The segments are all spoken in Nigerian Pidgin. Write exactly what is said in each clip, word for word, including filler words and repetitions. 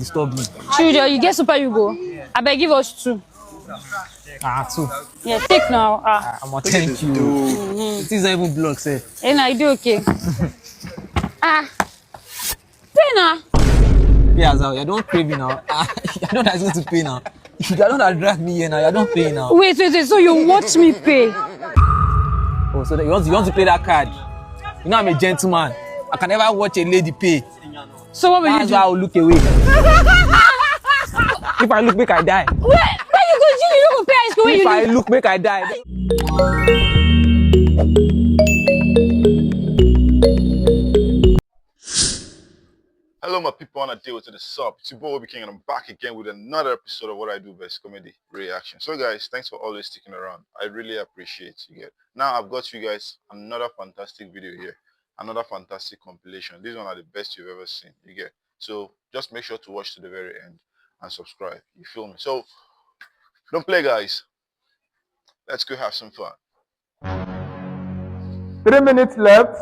Disturb me. Children, you get Super Yugo? Abeg, give us two. Ah, two. Yeah, take now. Ah. Ah, I'm gonna thank you. It is even block, sir. And I do okay. Ah, pay now. Pay as how? You don't crave me now. Ah, you don't ask me to pay now. You don't drag me here now. You don't pay now. Wait, wait, wait. So you watch me pay? Oh, so that you want, you want to pay that card? You know I'm a gentleman. I can never watch a lady pay. So what will you That's do? Why I'll look away. If I look, make I die. Where, where you go, Jimmy? You go pay ice cream when If you I leave. Look, make I die. Hello, my people, and I deal with the sub. It's your boy Obi King, and I'm back again with another episode of What I Do Best Comedy Reaction. So, guys, thanks for always sticking around. I really appreciate you guys. Now, I've got you guys another fantastic video here, another fantastic compilation. These one are the best you've ever seen. You get so just make sure to watch to the very end and subscribe. You feel me? So, don't play, guys. Let's go have some fun. Three minutes left.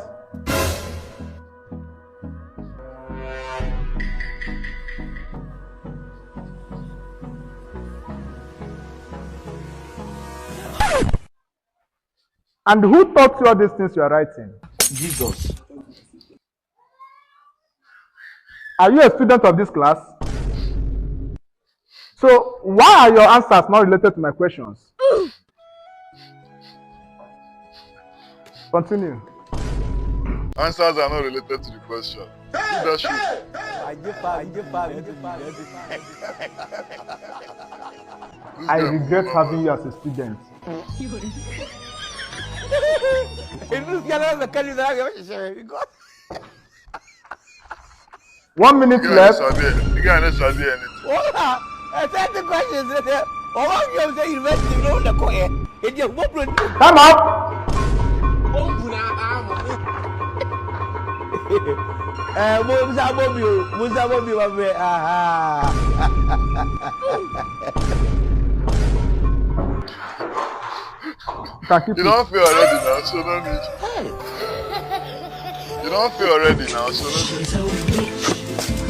And who taught you all these things you are writing? Jesus. Are you a student of this class? So, why are your answers not related to my questions? Continue. Answers are not related to the question. Leadership. I regret having you as a student. One minute left. The guy not sabi anything. Hola, I said the question is that all of you say university, you know the court. Time up. Eh, Musa Bobi, Musa Bobi, my friend. Aha. You don't feel already now, so no need. You don't feel already now, so no need.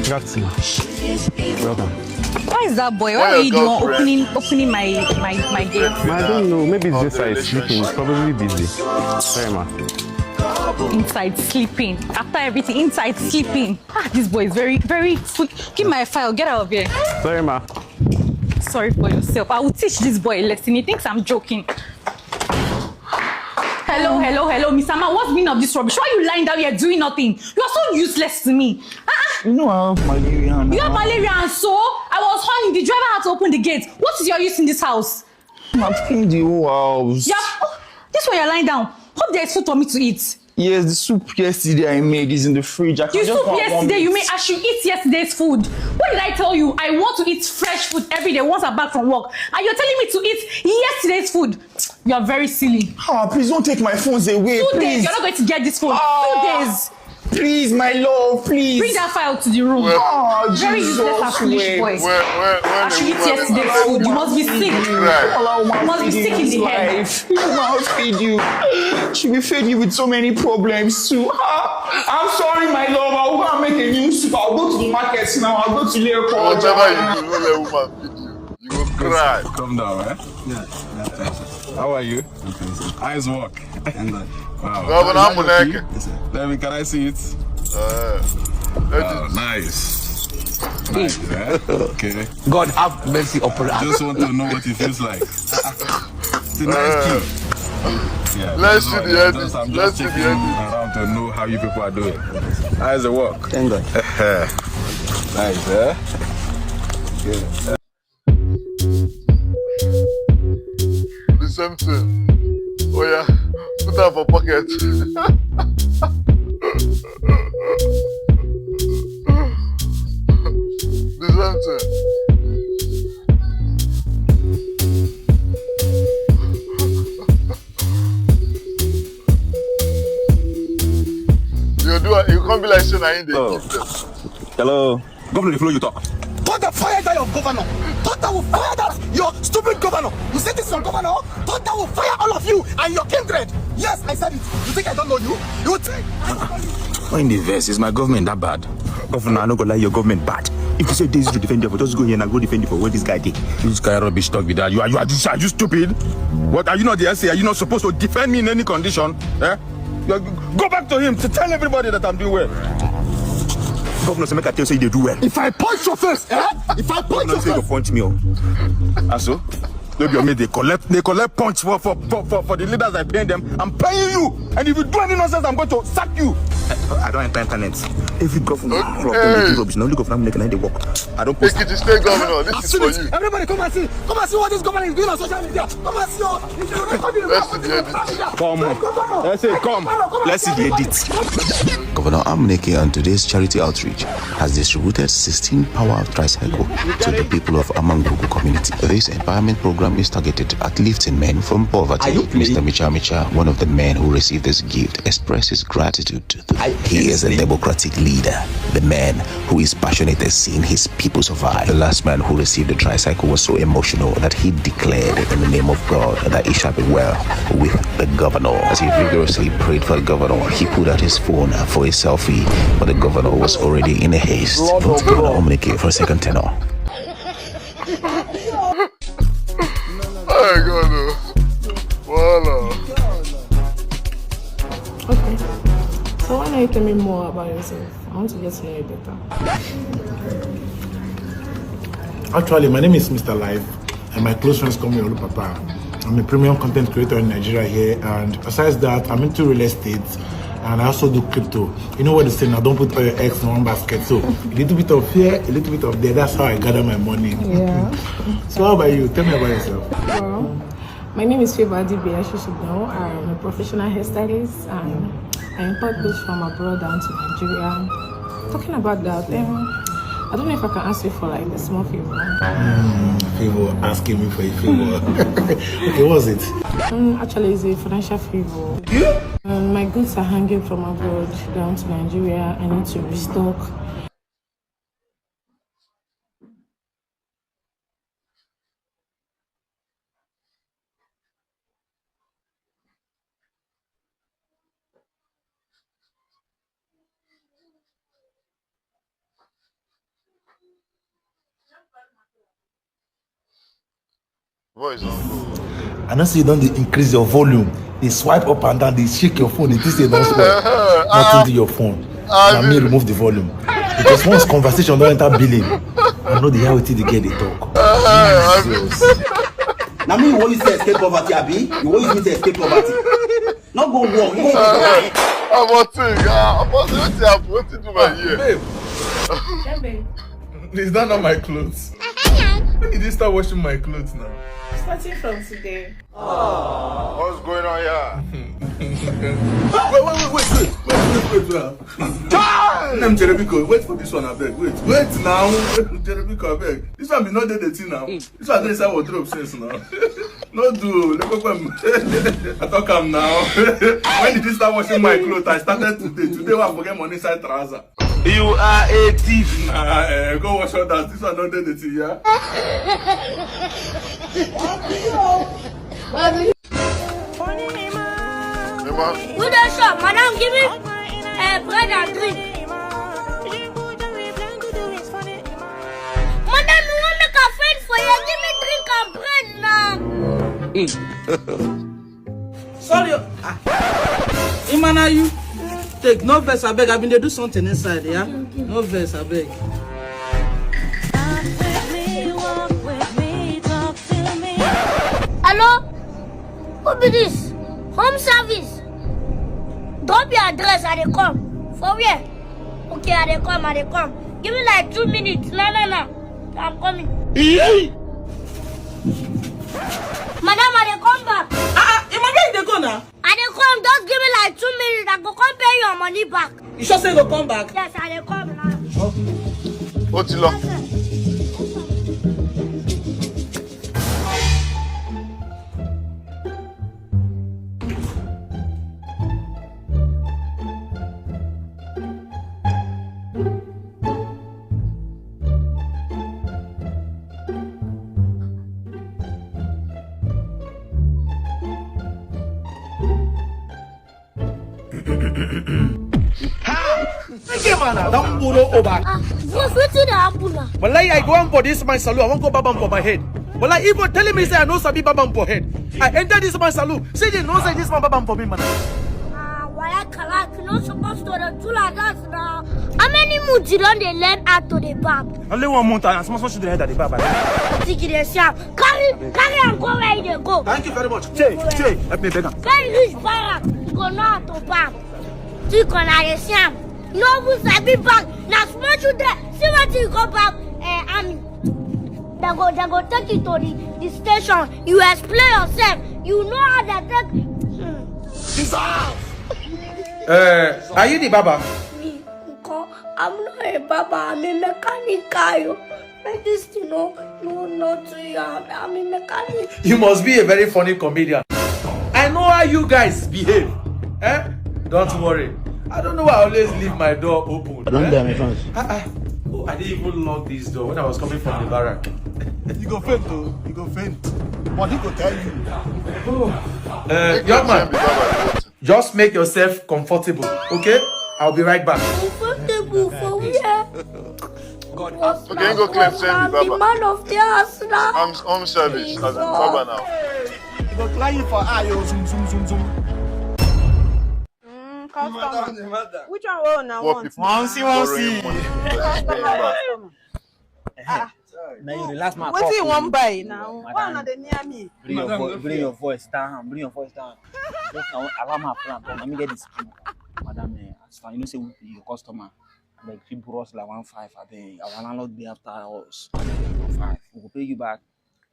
Grazie. Welcome. Why is that boy? Why are you doing opening opening my my my gate? I don't know. Maybe it's just that he's sleeping. He's probably busy. Sorry, ma. Inside sleeping. After everything, inside sleeping. Ah, this boy is very very. Give my file. Get out of here. Sorry, ma. Sorry for yourself. I will teach this boy a lesson. He thinks I'm joking. Hello, hello, hello, Mister Man. What's the meaning of this rubbish? Why are you lying down here doing nothing? You are so useless to me. Ah, ah. You know I have malaria. You have malaria, and so I was horny. The driver had to open the gate. What is your use in this house? I've cleaned the whole house. Yeah. Oh, this one you're lying down. Hope there is food for me to eat. Yes, the soup yesterday I made is in the fridge. I can just have one bit. The soup yesterday you made, I should eat yesterday's food. What did I tell you? I want to eat fresh food every day once I'm back from work. And you're telling me to eat yesterday's food. You are very silly. Ah, please don't take my phones away, please. Two days, you're not going to get this phone. Two days. Please, my love, please. Bring that file to the room. Very useless and foolish boy. I should eat yesterday's food. You must be sick. You must be sick in the head. Who must feed you? She will feed you with so many problems too. Ah, I'm sorry, my love. I'll go and make a new soup. I'll go to the market now. I'll go to Lagos. Whatever you do, no let woman feed you. You go cry. Calm down, eh? Yeah. How are you? Eyes work. Thank God. Wow. Governor Muneke. Let me, can I see it? Uh, Oh, nice. Nice, eh? Okay. God have mercy upon us. I just want to know what it feels like. It's a nice key. Yeah, let's see the edit. I'm just checking around to know how you people are doing. How's the work? Thank God. Nice, eh? Yeah. The same thing. Oh yeah, put am for pocket. The same thing. You do it, you come be like say na him dey give them. Hello. Governor dey follow you talk. Thunder fire that your governor. Thunder will fire that your stupid governor. You see this your governor? Thunder will fire all of you and your kindred. Yes, I said it. You think I don't know you? You think I don't know you? When the verse is my government that bad? Governor, I no go lie, your government bad. If you say this to defend you, just go here and go defend you for where this guy did. This guy rubbish talk with that. You are, you are, are you stupid? What, are you not the S A? Are you not supposed to defend me in any condition? Eh? You are, go back to him to tell everybody that I'm doing well. Governor say make I tell you say you dey do well. If I punch your face, eh? If I punch Governor your say you go face. Punch me, oh. And so? No be me dey collect, dey collect punch for, for, for, for, for the leaders I pay them. I'm paying you. And if you do any nonsense, I'm going to sack you. I, I don't enter internet. Every governor, all of them dey do rubbish. Na only governor make na dey work. I don't post. Ekiti State Governor, this is for you. Everybody come and see. Come and see what this governor is doing on social media. Come and see. Oh. If you record the Let's see the edit. Come. Let's say come. Let's see the edit. Governor Amuneke on today's charity outreach has distributed sixteen power tricycle to the people of Amangugu community. This empowerment program is targeted at lifting men from poverty. Are you playing? Mister Micha Micha, one of the men who received this gift, expressed his gratitude to the. He is a democratic leader, the man who is passionate at seeing his people survive. The last man who received the tricycle was so emotional that he declared in the name of God that it shall be well with the governor. As he vigorously prayed for the governor, he pulled out his phone for a selfie, but the governor was already in a haste. Vote Governor Amuneke for a second tenure. Oh God, oh. Voila. Okay. So why don't you tell me more about yourself? I want to get to know you better. Actually, my name is Mister Life, and my close friends call me Olu Papa. I'm a premium content creator in Nigeria here, and besides that, I'm into real estate, and I also do crypto. You know what they say now, don't put all your eggs in one basket. So a little bit of here, a little bit of there. That's how I gather my money. Yeah. So how about you? Tell me about yourself. Well, my name is Favor Adibe Ashishidon. I'm a professional hairstylist, and I import clothes from abroad down to Nigeria. Talking about that, um, I don't know if I can ask you for, like, a small favor. Mm, favor, asking me for a favor. Okay, what's it? Um, actually, it's a financial favor. Um, my goods are hanging from abroad down to Nigeria. I need to restock. Voice on. I know say you don dey increase your volume, dey swipe up and down, dey shake your phone, dey think say you don spoil. Nothing do your phone. Na me remove the volume. Because once conversation don enter billing, I no dey hear wetin the girl dey talk. Jesus. Na me you wan use to escape poverty, abi? You wan use me to escape poverty? No go work. Omo thing, ah, omo thing, wetin happen? Wetin do my ear? Babe. Yeah, babe. Is that not my clothes? When did you start washing my clothes now? Starting from today. What's going on here? Wait, wait, wait, wait, wait, wait, wait, wait, wait. Name Jeremico, wait for this one, abeg. Wait, wait now. Jeremico, abeg. This one be not dey the thing now. This one dey inside wardrobe since now. No do, let go come. I talk am now. When did you start washing my clothes? I started today. Today, I forget money inside trouser. You are a thief. Ah, eh, go wash others. This one no dey the thing, yeah? Who dey shop? Madam, give me, eh, bread and drink. Madam, you wan make a friend for here? Give me drink and bread now. Sorry, oh. Ah. Imana, you take no vex, abeg. I been dey do something inside, yeah? No vex, abeg. Hello? Who be this? Home service. Drop your address, I dey come. For where? Okay, I dey come, I dey come. Give me like two minutes. No, no, no. I'm coming. Madam, I dey come back. Ah, ah, Emma, where you dey go now? I dey come. Just give me like two minutes. I go come pay your money back. You sure say you go come back? Yes, I dey come now. Okay. Ó ti lọ. Take him, man. Don't blow over. Ah, boss, wetin dey happen now? Wallahi, I go on for this man salute. I wan go bab am for my head. Wallahi, even telling me say I no sabi bab am for head. I enter this man salute. Say they know say this man bab am for me, man. Ah, wala kalak, you no suppose to dey do like that now. How many months you don dey learn how to dey bab? Only one month, and small small children head at the bab. Think you dey see am. Carry, carry am go where you dey go. Thank you very much. Che, che, help me beg am. When you reach barrack, you go know how to bab. Think una dey see am. No even sabi bab. Na small children. See wetin you go bab, eh, army. Dem go, dem go take you to the, the station. You explain yourself. You know how dem take. Hmm. Uh, are you the barber? Me, nko, I'm not a barber. I'm a mechanic, Kayo. Like this, you know, no, not to you. I'm, I'm a mechanic. You must be a very funny comedian. I know how you guys behave. Eh? Don't worry. I don't know why I always leave my door open. I don't Eh? dare my fans. Ah, ah. Oh, I didn't even lock this door when I was coming from the barrack. You go faint, oh. You go faint. Body go tell you. Oh. Uh, young man, just make yourself comfortable, okay? I'll be right back. Comfortable for where? God, okay, go claim say be I'm the Baba. Man of the house now. I'm home service as a Baba now. You go fly you for eye, oh, zoom, zoom, zoom, zoom. Mm, customer. Madam, madam. Which one wey una Poor want? People Wansi, wansi. Borrowing money from the Customer, customer. Ah, now you relax my wetin you wan buy now? Madam, why una dey near me? Bring your, madam, vo- no bring fear. Your voice down. Bring your voice down. Just now, allow my plan. Come, let me get this. Madam, eh, as far you know, say we be your customer. Like, people rush like one five. I think our landlord be after us. One five. We go pay you back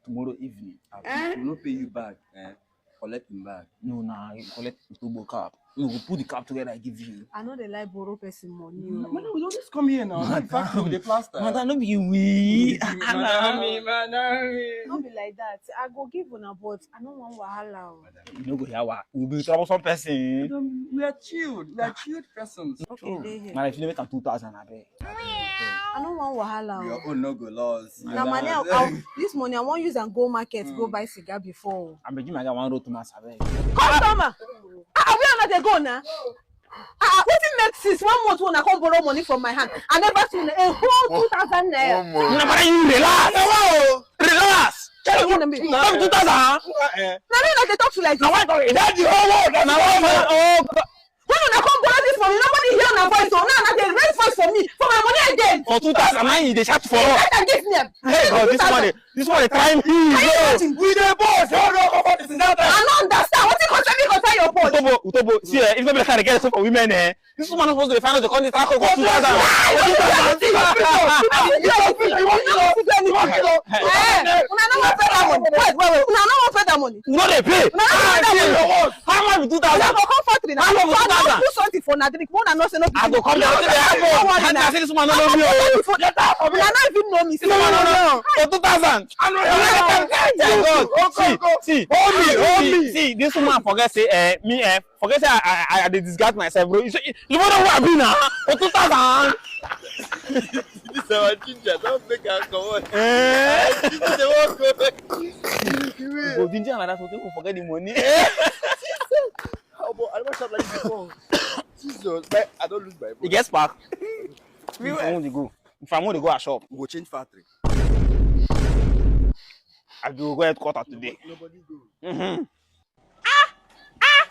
tomorrow evening. Eh? We no pay you back. Eh? Collect him bag. No, nah, you collect Utobo cap. You go put the cap together, I give you. I no dey like borrow person money. Mm, o. Madam, we always come here now. Madam. In fact, we dey plaster. Madam, no be we. Madam, madam. No be like that. I go give una, but I no wan wahala o. You no go yawa. We be troublesome person. Madam, we are chilled. We are chilled persons. Okay, dey here. Madam, if you no make am two thousand, abeg. I no wan wahala o. Your own no go loss. Na money I, I, this money I wan use am go market go buy cigar before o. Abeg, give my guy one road to mass, abeg. Customer! Ah, ah, where una dey go na? Ah, ah, wetin make since one month wey una come borrow money from my hand? I never see una. A whole two thousand naira. One month. Na, madam, you relax. Relax. Tell you what, two thousand? Na me una dey talk to like this. Na why talk? Is that the whole world? Na why? Oh, God. When una come borrow this money, nobody hear una voice o. Now una dey raise voice for me, for my money again. For two thousand, now you dey shout for us. Better give me am. Hey, God, this one, this one dey try me. Can you imagine? We dey boss. Hold on, come for this, is that time? I no understand. Wetin concern me concern your boss? Utobo, Utobo, see, eh, if no be like I dey get so for women, eh, this woman no suppose to dey find us, dey come dey try call for two thousand. Ah, you wan kill us? You wan kill us? You wan kill us? Eh, una no wan pay that money. Wait, wait, wait. Una no wan pay that money. We no dey pay. Una no wan pay that money. How much be two thousand? Una go come factory now. How much be two thousand? I do something for una drink. Una know say no be. I go come down. No worry now. I say this woman no know me o. Una no even know me. No, no, no, no. For two thousand. I know. Thank God. See, see, hold me, hold me. See, this woman forget say, eh, me, eh, forget say I, I, I, I dey disguise myself, bro. You say, you know what I be now? For two thousand. This our ginger, don't make her come on. Eh? Ginger dey walk go. You go ginger like that, so people forget the money. Oh, but I never shop like this before. Jesus, but I don't lose my voice. You get spark? If I want to go, if I want to go, I shop. We go change factory. I go go headquarter today. Nobody go. Mm-hmm. Ah! Ah!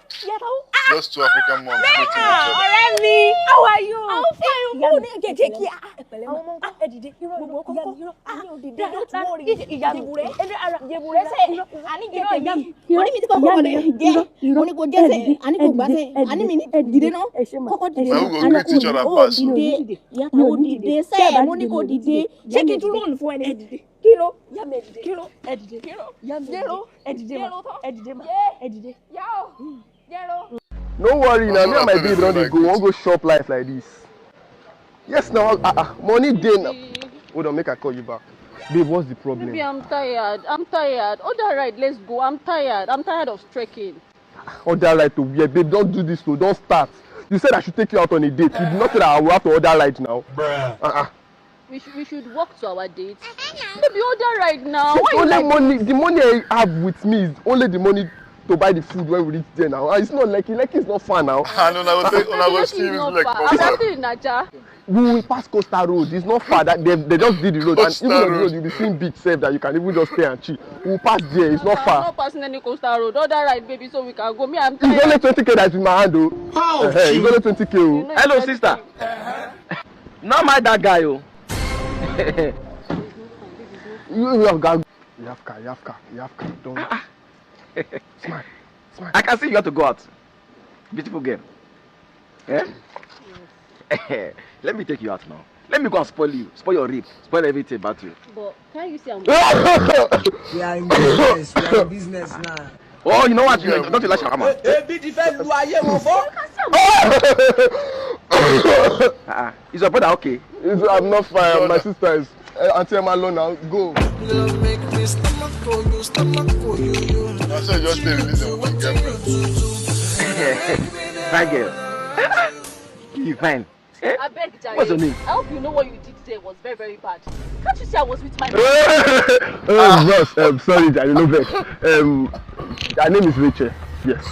Just two African moms go to each other. Ọ̀rẹ́ mi, how are you? I'm fine. Báwo ni ẹ jẹ́ kí a? Àwọn ọmọ nǹkan ẹ dìde. Gbogbo kókó. Ìyanu, ìyanu. Ah, don't worry. Ìyanu. Ìyanu. Ìyanu. Ìyanu. Orí mi ti kọ́kọ́ wọlé. Mo ní kò jẹ́ sẹ́, a ní kò gbà sẹ́, a ní mi ní dìde náà. Kọ́kọ́ dìde. Now we go greet each other pass. Dìde. Ìyàwó dìde. Sẹ́, mo ní kò dìde. Ṣé kí n tún rọrùn fún ẹ ní? Ẹ dìde. Kí ló? Yá mi ẹ dìde. Kí ló? Ẹ dìde. Kí ló? Yá mi ẹ dìde. Ẹ dìde ma. Ẹ dìde ma. Ẹ dìde. Yá o. Jero. No worry, now me and my babe don dey go. We wan go shop life like this. Yes, now, ah, ah, money dey now. Hold on, make I call you back. Babe, what's the problem? Baby, I'm tired. I'm tired. Order ride, let's go. I'm tired. I'm tired of trekking. Order ride to where? Babe, don't do this, so don't start. You said I should take you out on a date. You did not say that I will have to order ride now. Bruh. Uh-uh. We should, we should walk to our date. Baby, order ride now. Why you like this? Only money, the money I have with me is only the money to buy the food when we reach there now. Ah, it's not Lekki. Lekki is not far now. And una go take, una go Lekki still is use not Lekki far. come I'm back. Still in Naija. We will pass Coastal Road. It's not far. That they, they just did the road. And Coastal even on the Road. road, you'll be seeing beach safe that you can even just stay and chill. We'll pass there. It's not I'm far. Not passing any coastal road. Other ride, baby, so we can go. Me, I'm It's only tired. twenty K that's in my hand, though. How? Eh, it's only twenty K. You Oh. know, Hello, it's sister. Not mind that guy, oh. You, you have got. You have car. You have car. You have car. Don't. Smile. Smile. I can see you have to go out. Beautiful girl. Eh? Let me take you out now. Let me go and spoil you. Spoil your rib. Spoil everything about you. But can't you see I'm We are in business. We are in business now. Oh, you know what? You don't you like shawarma? Ebi ti fẹ́ lu ayé wọn fọ́. Uh-uh. Is your brother okay? It's, I'm not fine. My sister is. Uh, Auntie Emma alone now. Go. Na so you just dey release your girlfriend. Fine girl. You fine. I beg, Jare. What's your name? I hope you know what you did there was very, very bad. Can't you see I was with my Oh, boss, um, sorry, I don't know. Um, her name is Rachel. Yes,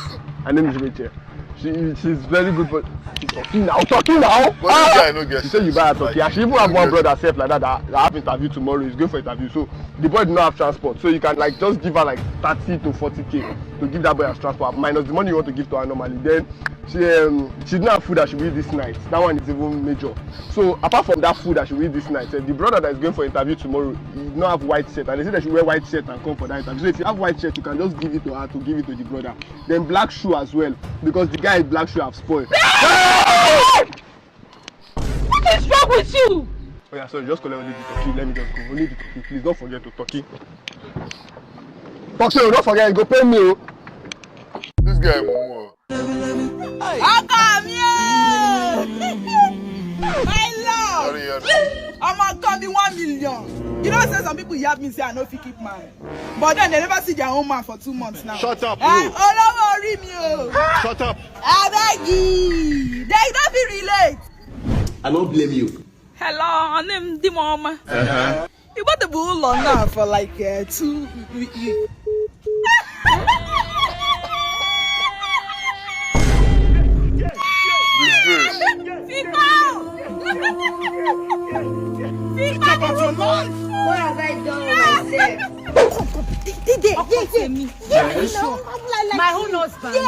her name is Rachel. She she's very good for. She's talking now, talking now. But this guy no get She said you buy a sense. turkey. And she even have one brother self like that that I have interview tomorrow. He's going for interview, so the boy did not have transport, so you can like just give her like thirty to forty k to give that boy as transport minus the money you want to give to her normally. Then she um, she didn't have food that she will eat this night. That one is even major. So apart from that food that she will eat this night, eh, the brother that is going for interview tomorrow, he did not have white shirt, and they say that she wear white shirt and come for that interview. So if you have white shirt, you can just give it to her to give it to the brother. Then black shoe as well, because the guy black shoe have spoiled. What is wrong with you? Oh yeah, sorry, just collect only the turkey. Let me just go. Only the turkey, please don't forget to turkey. Talk say, don't forget, you go pay me. Oh. This guy mumu. Ọkọ mi o! My love! Sorry, yeah. Ọmọ kan bí one million. You know say some people yab me say I no fit keep man. But then they never see their own man for two months now. Shut up, Eh, you. Olówó orí mi o. Shut up. Abeg, they no fit relate. I don't blame you. Hello, name Dimoma. You bought the bull on now for like uh, two. Disgrace. Fika! Fika! What have I done myself? Dide, yeah, yeah, yeah, yeah, you know, I'm like, like, my own husband. Yes.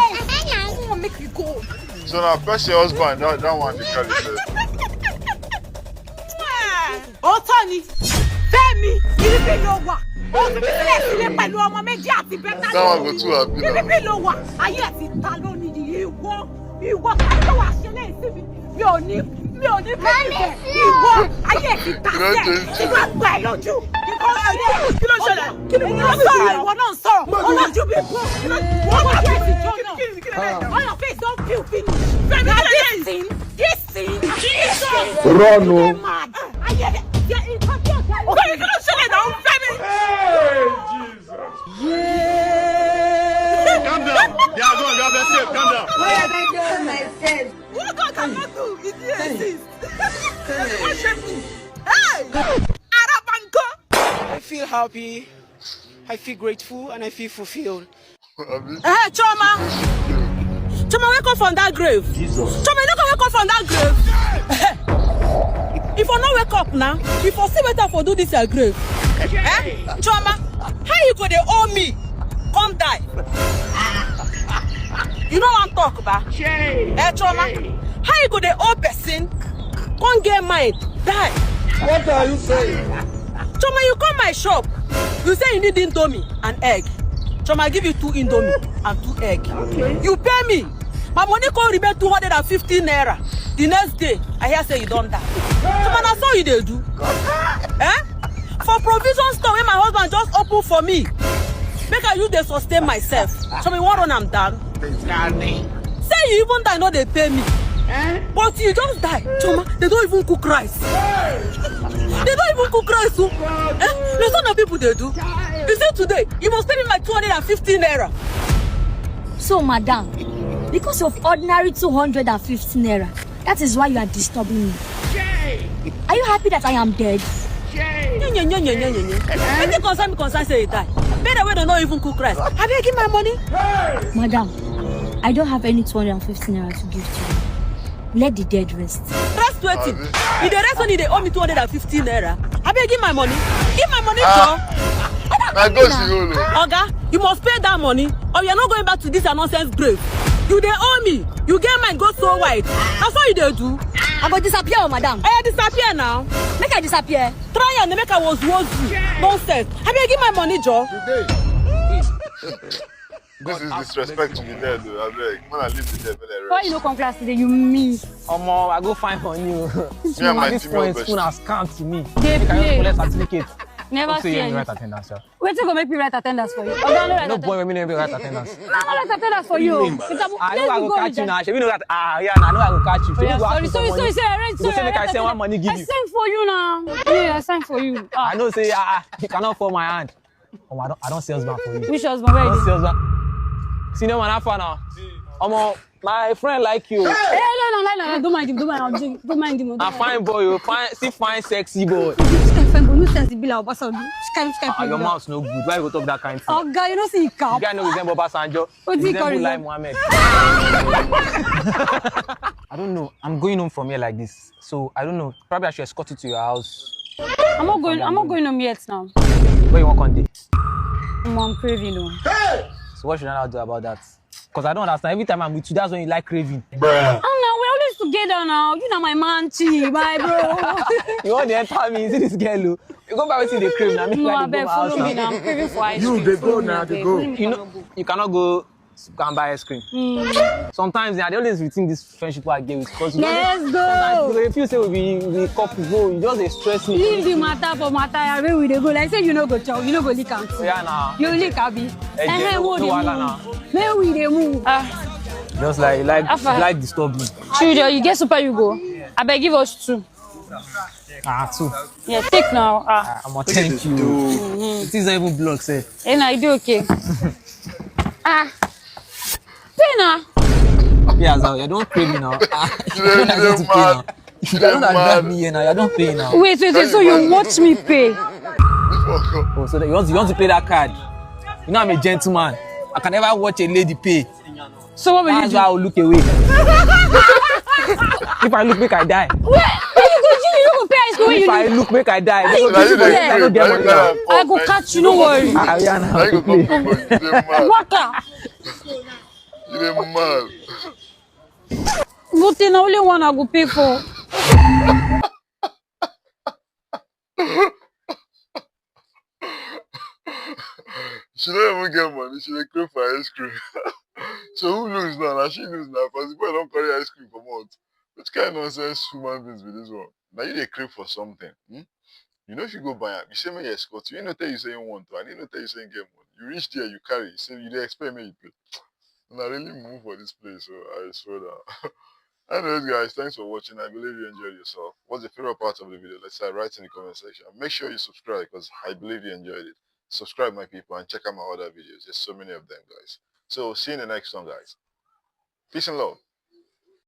I want make you go. So now, first your husband, that, that one, the girl is there. Òótọ́ ni, Fẹ́mi, ibi ló wà. Ó ti fi sílẹ̀ sílé pẹ̀lú ọmọ méjì àti bẹ́tà. That one go too happy now. Ibi ló wà. Ayé ẹ̀ ti ta lónìí yìí. Ìwọ, ìwọ ta ló wà ṣe lẹ́yìn sí mi? Mi ò ní, mi ò ní bẹ́ẹ̀ bẹ́ẹ̀. Ìwọ, ayé ẹ̀ ti ta sẹ́ẹ̀. Ìwọ gbà ẹ̀ lójú. Ìwọ ayé. Kí ló ṣẹlẹ̀? Kí ló sọ̀rọ̀? Ìwọ náà sọ̀rọ̀. Olójú mi bọ̀. Wọ́n wá fẹ́ ti jóná. All your face don kill finish. Fẹ́mi, na this thing, this thing, this thing. Run o. Get mad. Ayé ẹ̀, nǹkan tí ọ̀gá yìí. Fẹ́mi, kí ló ṣẹlẹ̀ náà? Fẹ́mi. Calm down. They are gone. You have escaped. Calm down. What have I done myself? What God cannot do, it dey exist. Worship me. Hey! Arabanko! I feel happy, I feel grateful, and I feel fulfilled. Abi? Hey, Chioma! Chioma, wake up from that grave. Jesus. Chioma, you no go wake up from that grave. If I no wake up now, if I see wetin I for do this your grave. Eh? Chioma, how you go dey owe me? Come die. You no wan talk, ba? Eh, Chioma, how you go dey owe person? Come get mind, die. What are you saying? Chioma, you come my shop. You say you need indomie and egg. Chioma, I give you two indomie and two egg. Okay. You pay me. My money come remain two hundred and fifty naira. The next day, I hear say you don die. Chioma, na so you dey do. Eh? For provision store wey my husband just open for me. Make I use dey sustain myself. Chioma, you wan run am down? Say you even die, no dey pay me. But you just die. Chioma, they don't even cook rice. They don't even cook rice. Oh. Eh? Na so na people dey do. You see today, you must pay me my two hundred and fifty naira. So, madam, because of ordinary two hundred and fifty naira, that is why you are disturbing me. Are you happy that I am dead? You Nye, nye, nye, nye, nye, nye. Wetin concern me concern say you die. Bere wey dem no even cook rice. Abeg, give my money. Madam, I don't have any two hundred fifty naira to give to you. Let the dead rest. Rest wetin? You dey rest when you dey owe me two hundred fifty naira. Abeg, give my money. Give my money, ah, Joe. Na go see you. Oga, you must pay that money or you are not going back to this your nonsense grave. You dey owe me. You get mind go so wide. Na so you dey do. I go disappear, oh, madam. Oya, disappear now. Make I disappear. Try and make I was was you. Nonsense. Abeg, give my money, Joe. This is disrespect to the dead, though. Abeg, man, I leave the dead, make dem rest. Why you no come class today? You miss. Omo, I go find money o. Me and my team members. This point school na scam to me. Dey play. Make I just collect certificate. Never see anything. Hope say you write attendance, sir. Wetin go make me write attendance for you? Oga, no write attendance. No boy, make me never write attendance. No, no write attendance for you. I know I go catch you now. Shebi no write. Ah, yeah, na, I know I go catch you. Shebi go ask me for money. Sorry, sorry, sorry, sorry. You go say make I send one money give you. I send for you now. Yeah, I send for you. Ah. I know say, ah, ah, you cannot fall my hand. Omo, I don, I don see husband for you. Which husband? Where you dey? I don see husband. Senior man, how far now? Omo, my friend like you. Hey, no, no, no, no, no. Don't mind him. Don't mind him. Don't mind him. A fine boy, you fine, see fine, sexy boy. This kind fine boy, no sense. Be like Obasanjo. This kind, this kind. Ah, your mouth no good. Why you go talk that kind thing? Oga, you no see him cap. The guy no resemble Obasanjo. What do you call him? Resemble Lai Mohammed. I don't know. I'm going home from here like this. So, I don't know. Probably I should escort you to your house. I'm not going, I'm not going home yet now. Where you want Conde? I'm craving, oh. So what should I now do about that? 'Cause I don't understand. Every time I'm with you, that's when you like craving. Bruh. Ah, now we're always together now. You know my man, chi, my bro. You want to enter me? You see this girl, oh. You go buy wetin you dey crave now. No, abeg, follow me now. I'm craving for ice cream. You dey go now, dey go. You know, you cannot go and buy ice cream. Mm. Sometimes, yeah, I dey always rethink this friendship wey I get with, 'cause you know, let's go. Sometimes you dey feel say we be, we be couple, bro. You just dey stress me. Leave the matter for matter, yeah, where we dey go. Like say you no go chop, you no go lick am too. Yeah, nah. You lick, abi? Eh, no wahala now. Make we dey move. Ah. Just like, like, like disturb me. Children, you get super you go. Abeg, give us two. Ah, two. Yeah, take now. Ah. Ah, I'ma thank you. Mm-hmm. It is not even block, sir. Eh, nah, you do okay. Ah. Pay now. Pay as well. You don't pay me now. Ah, you don't need to pay now. You don't drive me here now. You don't pay now. Wait, wait, wait. So you watch me pay? Oh, so that you want to, you want to pay that card? You know I'm a gentleman. I can never watch a lady pay. So what will you do? That's why I will look away. If I look, make I die. Wait, you go, you, you go pay ice cream when you look. If I look, make I die. They go give you money. I no get money now. I go catch you, no worry. Ah, yeah, now. Waka. You dey mad. But na only one I go pay for. She don't even get money. She dey crave for ice cream. So who lose now? Na she lose now. 'Cause the boy don carry ice cream comot. Which kind nonsense human beings be this one? Now you dey crave for something. Hmm? You know if you go buy am, you say make you escort you. You no tell you say you want to, and you no tell you say you get money. You reach there, you carry. You say you dey expect make you pay. Una really move for this place, so I swear down. Anyways, guys, thanks for watching. I believe you enjoyed yourself. What's your favorite part of the video? Let's say write in the comment section. Make sure you subscribe because I believe you enjoyed it. Subscribe, my people, and check out my other videos. There's so many of them, guys. So see you in the next one, guys. Peace and love.